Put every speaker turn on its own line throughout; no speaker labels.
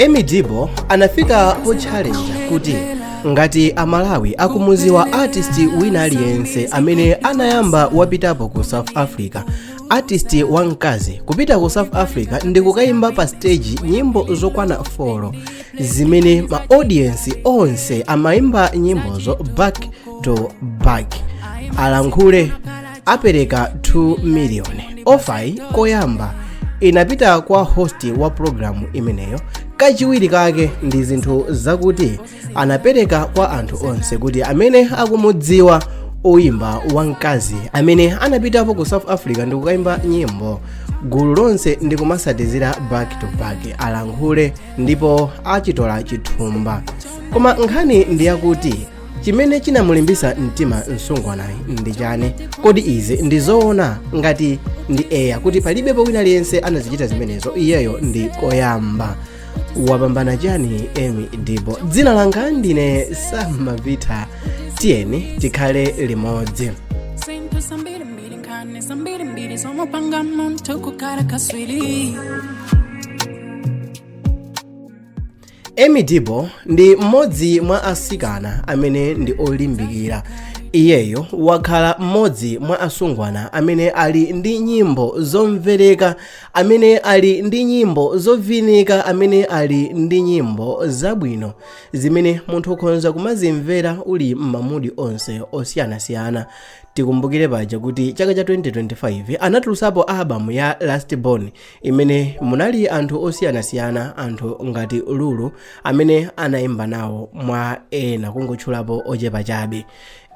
Emmie Deebo anafika potchalenja kuti ngati Amalawi akumuziwa artist wina aliyense amene anayamba wapitapo ku South Africa, artist wamkazi kupita ku South Africa ndi kukayimba pa stage nyimbo zokwana 4 zimene ma audience onse amayimba nyimbozo back to back, alankhule, apereka 2 million. Offer yi koyamba inapita kwa host wa programu imeneyo. Kachiwiri kake ndi zinthu zakuti anapereka kwa anthu onse kuti amene akumudziwa oyimba wamkazi amene anapitapo ku South Africa ndi kukayimba nyimbo gulu lonse ndi kumasatizira back to back, alankhule ndipo achitola chithumba. Koma nkhani ndi yakuti chimene chinamulimbisa mtima msungwanayi ndi chani? Kodi izi ndi zoona? Ngati ndi eya, kuti palibepo wina aliyense anazichita zimenezo, iyeyo ndi koyamba, wapambana chani Emmie Deebo? Dzina langa ndine Samavita, tiyeni tikhale limodzi.
Zinthu zambirimbiri, nkhani zambirimbiri zomupanga munthu kukhala kaswiri.
Emmie Deebo ndi mmodzi mwa asikana amene ndi olimbikira. Iyeyo wakhala mmodzi mwa asungwana amene ali ndi nyimbo zomvereka, amene ali ndi nyimbo zovinika, amene ali ndi nyimbo zabwino zimene munthu ukhonza kumazimvera uli m'ma mood onse osiyanasiyana. Tikumbukire paja kuti chaka cha 2025 anatulusapo album ya Last Born imene munali anthu osiyanasiyana, anthu ngati Lulu amene anayimba nawo, mwa ena kungotchulapo ochepa chabe.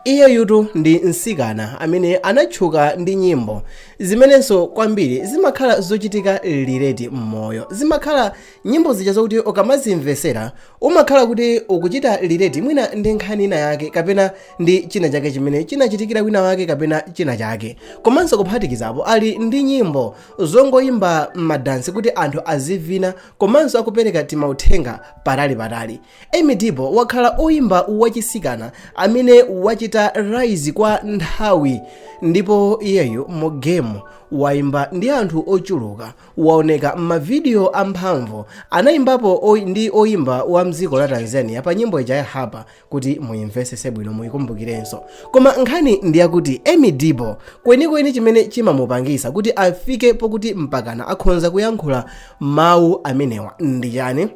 Iyeyutu ndi msikana amene anatchuka ndi nyimbo zimenenso kwambiri zimakhala zochitika relate m'moyo. Zimakhala nyimbo zija zokuti ukamazimvesera umakhala kuti ukuchita relate mwina ndi nkhani ina yake kapena ndi china chake chimene chinachitikira wina wake kapena china chake. Komanso kuphatikizapo ali ndi nyimbo zongoyimba m'madansi kuti anthu azivina komanso akupereka timauthenga patali patali. Emmie Deebo wakhala oyimba wachisikana amene wachita rise kwa nthawi, ndipo iyeyo mu game wayimba ndi anthu ochuluka, waoneka m'mavidiyo amphamvu. Anayimbapo ndi oyimba wa mdziko la Tanzania pa nyimbo ija ya Hapa, kuti muyimvesese bwino, muyikumbukirenso. Koma nkhani ndi yakuti Emmie Deebo kwenikweni chimene chimamupangisa kuti afike pokuti mpakana akhonza kuyankhula mawu amenewa ndi chani?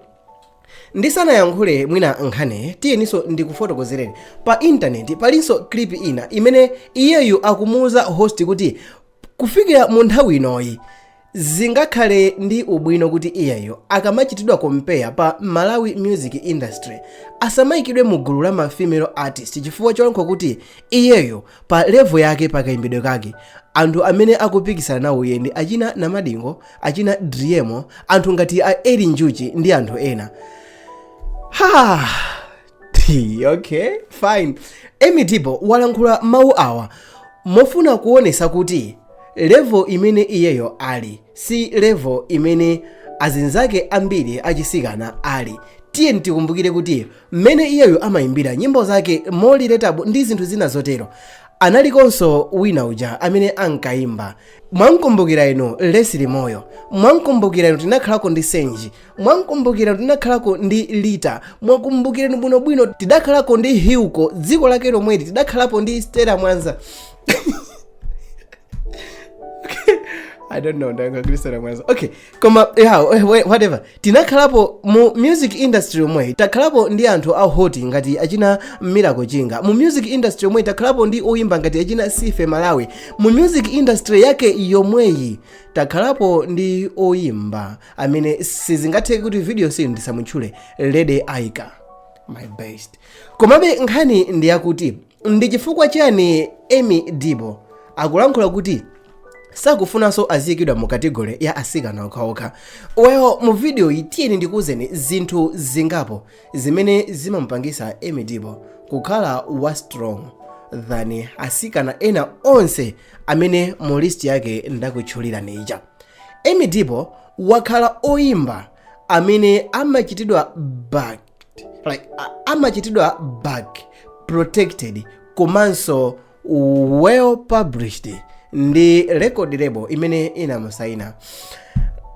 Ndisanayankhule mwina nkhani, tiyeninso ndikufotokozereni, pa intaneti palinso clip ina imene iyeyu akumuuza host kuti kufikira mu nthawi inoyi zingakhale ndi ubwino kuti iyeyo akamachitidwa compare pa Malawi music industry asamayikidwe mu gulu la ma female artist, chifukwa cholankhula kuti iyeyo pa level yake, pakayimbidwe kake, anthu amene akupikisana nawo iye ndi achina Namadingo, achina Driemo, anthu ngati a Eli Njuchi ndi anthu ena. Ha, okay, fine. Emmie Deebo walankhula mawu awa mofuna kuonesa kuti level imene iyeyo ali si level imene azinzake ambiri achisikana ali. Tiye tikumbukire kuti mmene iyeyo amayimbira nyimbo zake more relatable ndi zinthu zina zotero, analikonso wina uja amene ankayimba, mwamkumbukira inu, Leslie Moyo, mwamkumbukira inu, tinakhalako ndi Senji, mwamkumbukira inu, tinakhalako ndi Lita, mwakumbukira inu bwinobwino, tidakhalako ndi Hilco dziko lake lomweli, tidakhalapo ndi Stella Mwanza. I don't know, ndayankhula Mwanza. Okay, koma yeah, whatever. Tinakhalapo mu music industry yomwe takhalapo ndi anthu a hot ngati achina Miracle Chinga. Mu music industry yomwe takhalapo ndi oyimba ngati achina Sife Malawi. Mu music industry yake yomweyi takhalapo ndi oyimba amene sizingatheke kuti video sinu ndisamutchule, Lady Aika, my best. Komabe nkhani ndi yakuti ndi chifukwa chani Emmie Deebo akulankhula kuti sakufunanso aziyikidwa mu category ya asikana okhaokha? Well, mu video iyi tiyeni ndikuwuzeni zinthu zingapo zimene zimamupangisa Emmie Deebo kukhala wa strong than asikana ena onse amene mu list yake ndakutchulira ija. Emmie Deebo wakhala oyimba amene amachitidwa back, like amachitidwa back, protected komanso well published ndi record label imene inamusaina.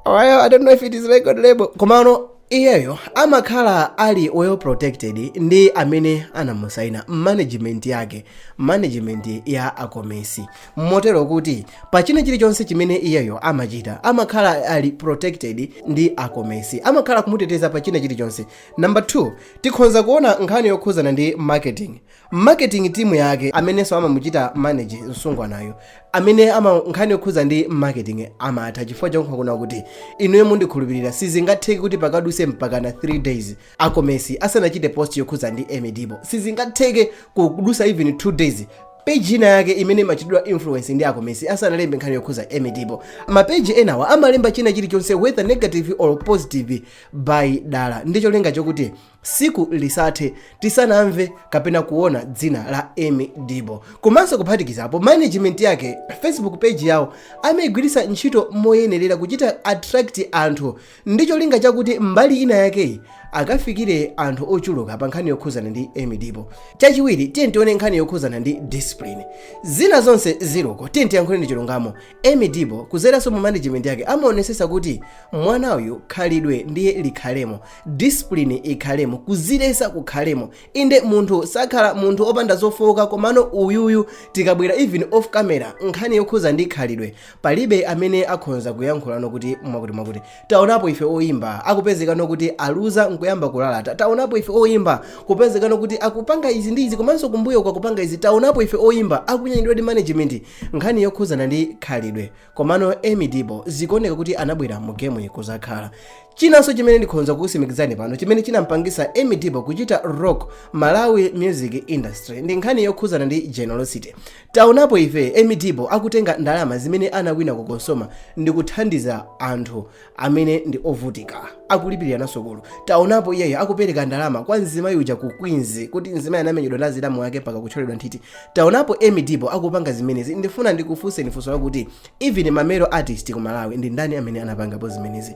Well, I don't know if it is record label, komano Iyeyo amakhala ali well protected ndi amene anamusaina, management yake, management ya Akomesi, motero kuti pa china chilichonse chimene iyeyo amachita amakhala ali protected ndi Akomesi, amakhala kumuteteza pa china chilichonse. Number 2, tikhonza kuona nkhani yokhuzana ndi marketing. Marketing team yake amenenso amamuchita manage msungwanayo, amene ama nkhani yokhuza ndi marketing amatha, chifukwa chonkhwa kuti inuyo mundikhulupirira, sizingatheke kuti pakaduse mpakana 3 days Akomesi asanachite post yokhuza ndi Emmie Deebo. Sizingatheke kudusa even 2 days page ina yake imene imachitidwa influence ndi Akomesi asanalembe nkhani yokhuza Emmie Deebo. Mapeji enawa amalemba china chilichonse, whether negative or positive, by dala, ndi cholinga chokuti siku lisathe tisanamve kapena kuona dzina la Emmie Deebo. Komanso kuphatikizapo, management yake, Facebook page yawo amayigwiritsa ntchito moyenerera kuchita attract anthu, ndi cholinga chakuti mbali ina yakeyi akafikire anthu ochuluka pa nkhani yokhuzana ndi Emmie Deebo. Chachiwiri, tiye tione nkhani yokhuzana ndi discipline. Zina zonse ziloko, tiye tiyankhuleni chilungamo, Emmie Deebo kuzeranso mu management yake amaonesesa kuti mwana uyu khalidwe ndiye likhalemo, discipline ikhalemo, kuzilesa kukhalemo. Inde, munthu sakhala munthu opanda zofowoka, komano uyuyu tikabwera even off camera, nkhani yokhuza ndi khalidwe palibe amene akhonza kuyankhula kuti mwakuti mwakuti. Taonapo ife oyimba akupezekano kuti aluza nkuyamba kulalata. Taonapo ife oyimba kupezekano kuti akupanga izi ndi izi, komanso kumbuyo kwakupanga izi. Taonapo ife oyimba akunyanyidwa ndi management nkhani yokhuzana ndi khalidwe. Komano Emmie Deebo zikuoneka kuti anabwera mu game kuzakhala. Chinanso chimene ndikhonza kukusimikizani pano, chimene chinampangisa Emmie Deebo kuchita rock Malawi music industry, ndi nkhani yokhuzana ndi generosity. Taonapo ife Emmie Deebo akutenga ndalama zimene anawina ku COSOMA ndi kuthandiza anthu amene ndi ovutika, akulipirira na sukulu. Taonapo iyeyo akupereka ndalama kwa mzimayi uja ku Queens, kuti mzimayi anamenyedwa ndi azilamu ake mpaka kuthyoledwa nthiti. Taonapo Emmie Deebo akupanga zimenezi. Ndifuna ndikufunseni funso lakuti, even ma male artist ku Malawi, ndi ndani amene anapangapo zimenezi?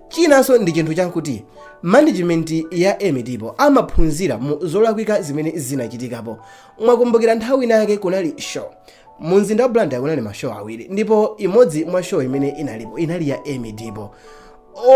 Chinanso ndi chinthu chakuti management ya Emmie Deebo amaphunzira mu zolakwika zimene zinachitikapo. Mwakumbukira nthawi inake kunali show mu mzinda wa Blantyre, kunali ma show awiri, ndipo imodzi mwa show imene inalipo inali ya Emmie Deebo.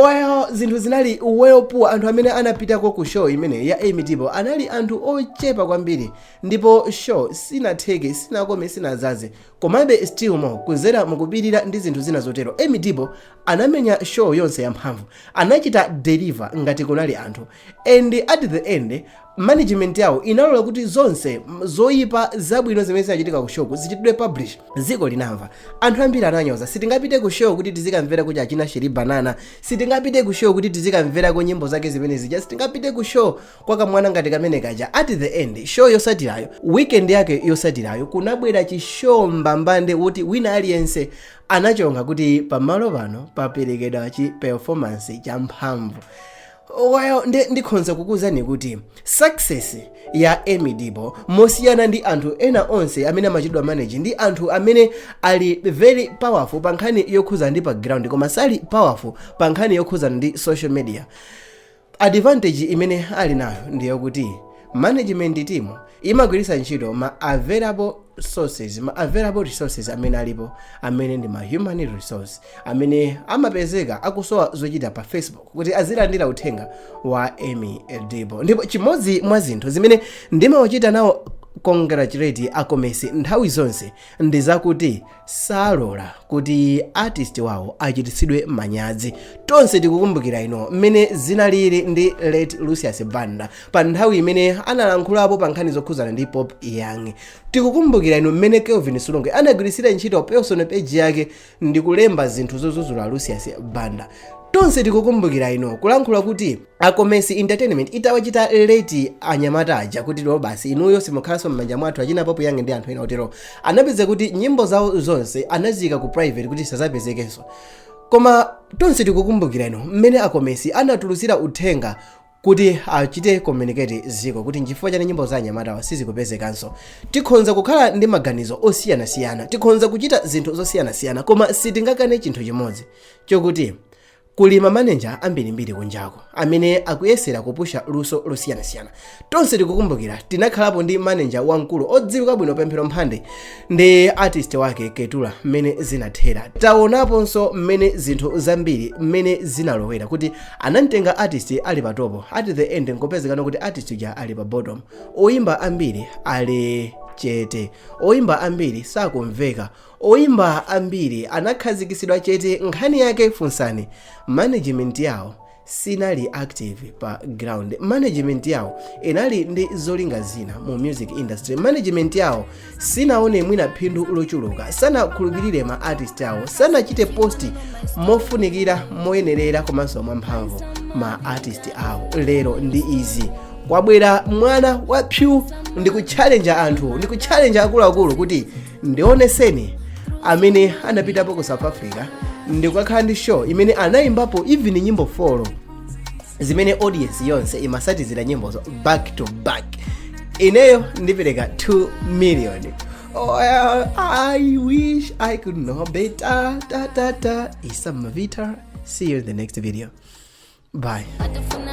Well, zinthu zinali well poor. Anthu amene anapitako ku show imene ya Emmie Deebo anali anthu ochepa kwambiri, ndipo show sinatheke, sinakome, sinazaze. Komabe still more, kuzera mukupirira ndi zinthu zina zotero, Emmie Deebo anamenya show yonse yamphamvu, anachita deliver ngati kunali anthu. And at the end, management yawo inalola kuti zonse zoyipa, zabwino zimene zinachitika ku show zichitidwe publish. Dziko linamva, anthu ambiri ananyoza. Sitingapite ku show kuti tizikamvera kuti achina Sheri Banana, sitingapite ku show kuti tizikamverako nyimbo zake zimene zija, sitingapite ku show kwa kamwana ngati kamene kaja. At the end, show yosatirayo, weekend yake yosatirayo, kunabwera chi show mbambande kuti wina aliyense anachonga kuti pamalo pano paperekedwa chi performance cha mphamvu. Well, ndikhonza kukuwuzani kuti success ya Emmie Deebo, mosiyana ndi anthu ena onse amene amachitidwa manage ndi anthu amene ali very powerful pa nkhani yokhuza ndi pa ground, koma sali powerful pa nkhani yokhuzana ndi social media, advantage imene ali nayo ndiyokuti management team imagwiritsa ntchito ma available sources, ma available resources amene alipo, amene ndi ma human resource amene amapezeka akusowa zochita pa Facebook kuti azilandira uthenga wa Emmie Deebo. Ndipo chimodzi mwa zinthu zimene ndimawachita nawo congratulate Akomesi nthawi zonse ndi zakuti salola kuti artist wawo achititsidwe manyazi. Tonse tikukumbukira ino mmene zinalili ndi late Lucius Banda pa nthawi imene analankhulapo pa nkhani zokhuzana ndi Pop Young. Tikukumbukira ino mmene Kelvin Sulunge anagwirisira ntchito personal page yake ndi kulemba zinthu zozuzula Lucius Banda. Tonse tikukumbukira ino kulankhula kuti Akomesi Entertainment itawachita let anyamata aja kuti lo basi, inuyo simukhalanso m'manja mwathu, achina Pop Young ndi anthu ena otero, anapeza kuti nyimbo zawo zonse anaziyika ku private kuti sazapezekenso. Koma tonse tikukumbukira ino mmene Akomesi anatulutsira uthenga kuti achite communicate ziko kuti nchifukwa chani nyimbo za anyamatawa sizikupezekanso. Tikhonza kukhala ndi maganizo osiyanasiyana, tikhonza kuchita zinthu zosiyanasiyana, koma sitingakane chinthu chimodzi chokuti Kuli mamaneja ambirimbiri kunjako amene akuyesera kupusha luso losiyanasiyana. Tonse tikukumbukira tinakhalapo ndi maneja wamkulu odziwika bwino, Pemphero Mphande, ndi artist wake Ketula, mmene zinathera. Taonaponso mmene zinthu zambiri mmene zinalowera kuti anamtenga artist ali pa top, at the end nkupezekano kuti artist uja ali pa bottom. Oyimba ambiri ali chete, oyimba ambiri sakumveka, oyimba ambiri anakhazikitsidwa chete. Nkhani yake funsani, management yawo sinali active pa ground, management yawo inali ndi zolinga zina mu music industry, management yawo sinaone mwina phindu lochuluka, sanakhulupirire ma artist awo, sanachite post mofunikira, moyenerera komanso mwamphamvu ma artist awo. Lero ndi izi, kwabwera mwana wa pyu ndi kutchalenja anthu, ndi kutchalenja akuluakulu kuti ndioneseni amene anapitapo ku South Africa ndikukakhala ndi show imene anayimbapo even nyimbo 4 zimene audience yonse imasatizira nyimbozo back to back. Ineyo ndipereka 2 million. Oh, I wish I could know better. Ta ta ta. Isa Mavita. See you in the next video. Bye.
Atufuna.